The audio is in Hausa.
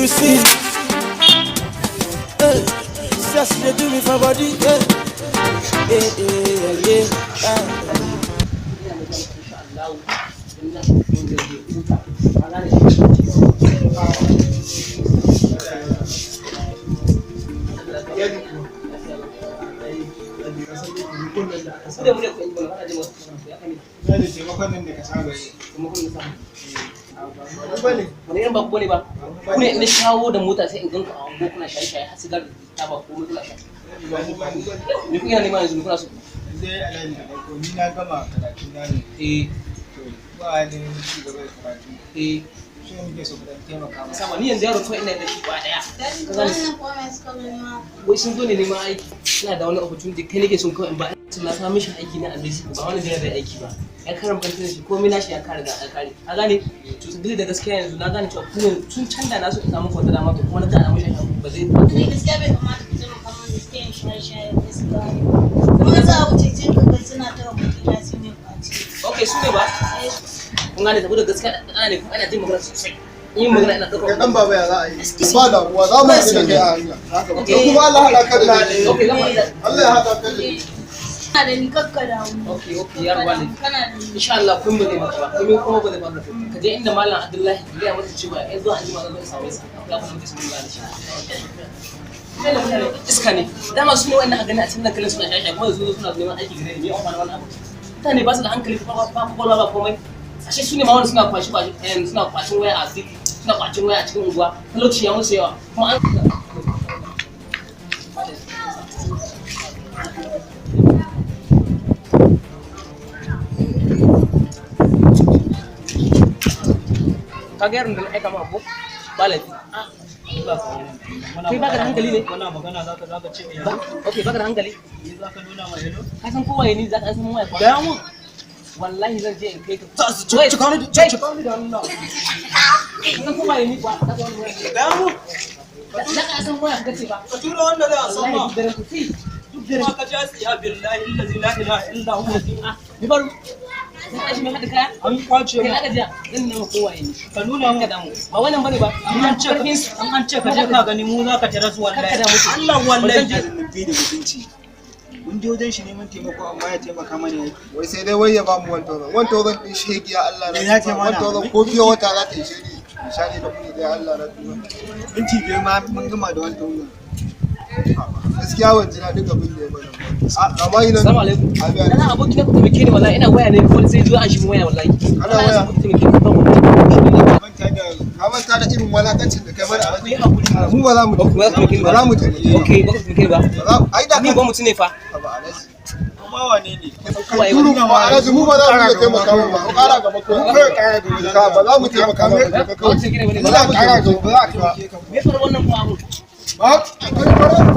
You see, hey, see as they do me for body, hey, hey, hey, yeah, yeah. Ina mai gaya maka, insha Allah in na wanda zai huta, ka gane shi. Yadi kuwa. Ku da mu ne ku yi mana kana jin wasu ya kame. Na da taimakon nan da ka saba yi. Kuma kun samu. Ba ba ne. Wani irin ba ku bane ba ku ne? In shawo da mota sai in ganku a wango kuna shaye shaye har sigar da taba, komai kuna sha. Ba mu ba mu ba. Me kuke nema yanzu? Me kuna so? Dai Alhaji, da farko ni na gama karatu na ne. To ba halin ci gaba da karatu. Shi ne muke so ku dan taimaka mana. Sama ni yanzu yaro kawai ina da shi ba daya. Ka gane? Wannan kuma mai suka zo nema? Wai sun zo ne neman aiki. Ina da wani opportunity kai nake son kawai in ba na samu mishi aiki na America, ba wani jira da aiki ba. Ya kare makarantar shi, komai nashi ya kare, ga ya kare, ka gane? To sabili da gaskiya yanzu na gane cewa ku yanzu tun can da na so in samu kwata dama, to kuma na ga alamun shi ba zai Ni gaskiya bai kamata ku taimaka min da suke yin shaye-shaye gaskiya. Kuma za a wuce cin ka kai suna taɓa kuɗi na su ne kwace. Okay, su ne ba kun gane, saboda gaskiya ana ne kuma ana jin magana sosai, in yi magana ina ɗaukar Kai dan baba, ya za a yi? Ba damuwa, za mu haɗu da kai a hanya. Okay. Da kuma Allah haɗa ka da ni. Okay, zan faɗi. Allah ya haɗa ka da ni. Kana da ni, kakka damu. Okay, yaro wani. Kana da ni. Insha Allah kun ba zai maka ba, komai kuma ba zai maka. Ka je inda Malam Abdullahi, ka gaya masa cewa yanzu zuwa anjima zan zo in same sa, akwai abin da muke so mu gane shi. Kai da mutane iska ne dama, su ne wanda a gani a cikin dankalin suna shaye-shaye, kuma su zo suna neman aiki gare ni. Me amfani wannan abu? Mutane ba su da hankali, ba ba kwakwalwa, ba komai. Ashe su ne ma wanda suna kwashi kwashi, suna kwashin waya a city, suna kwashin waya a cikin unguwa. Talauci ya musu yawa kuma an ka ga yaron da na aika maka ko ba laifi. Kai baka da hankali ne? Kana magana zaka ce me? Ba okay, baka da hankali. Ni zaka nuna ma yelo? Ka san kowaye ni, zaka san waya kwa. Gaya mun. Wallahi zan je in kai ka. Cika ni, cika ni da Allah. Ka san kowaye ni kwa, zaka wani waya. Gaya mun. Zaka san waya kace ba? Ka tura wanda zai san Wallahi ma. duk daren ku sai duk daren. Kuma ka ja tsiya, billahi allazi la ilaha illa huwa. Ah, mi baro zan ashi mai hada kaya. An kwace Kai mu. aka jiya zan nuna kowaye ni. Ka nuna Ka mu. damu, ba wannan bane ba. An an ce Karfin su. an an ce ka je ka gani, mu zaka tare su wallahi. Karka damu. Allah wallahi. Nan bai da mutunci. Mun je wajen shi neman taimako, amma ya taimaka mana yaki. Wai sai dai wai ya ba mu 1000. 1000 din shegiya, Allah na. Me ya ce mana? 1000 ko fiye wata za ta ishe ni. Misali da kuɗi dai, Allah na tuba. Minti 5 ma mun gama da 1000. Gaskiya ban ji daɗin abin da ya mana ba. Amma ina. Assalamu alaikum. Abi, abi. Dala aboki na, ku taimake ni, wallahi ina waya ne ko sai zuwa an shi waya wallahi. Kana waya? Ku taimake ni, ba ku Manta da Ka manta da irin walakancin da kai mana a ku yi hakuri. Mu ba za mu Ba ku ba ku taimake ni ba za mu taimake ka. Okay, ba ku taimake ni ba. Ba za. Ai da Ni ba mutum ne fa. ka ba Alhaji. Kuma wane ne? Waye Duru wani? ba Alhaji, mu ba za mu iya taimaka mu ba. Ku ƙara gaba ko. Mu kawai ƙara gaba. Ka ba za mu taimaka mu ba. Ba ku taimake ni ba ne. Ba za mu ƙara gaba, ba za ka. Me faru wannan kuma abu? Ba.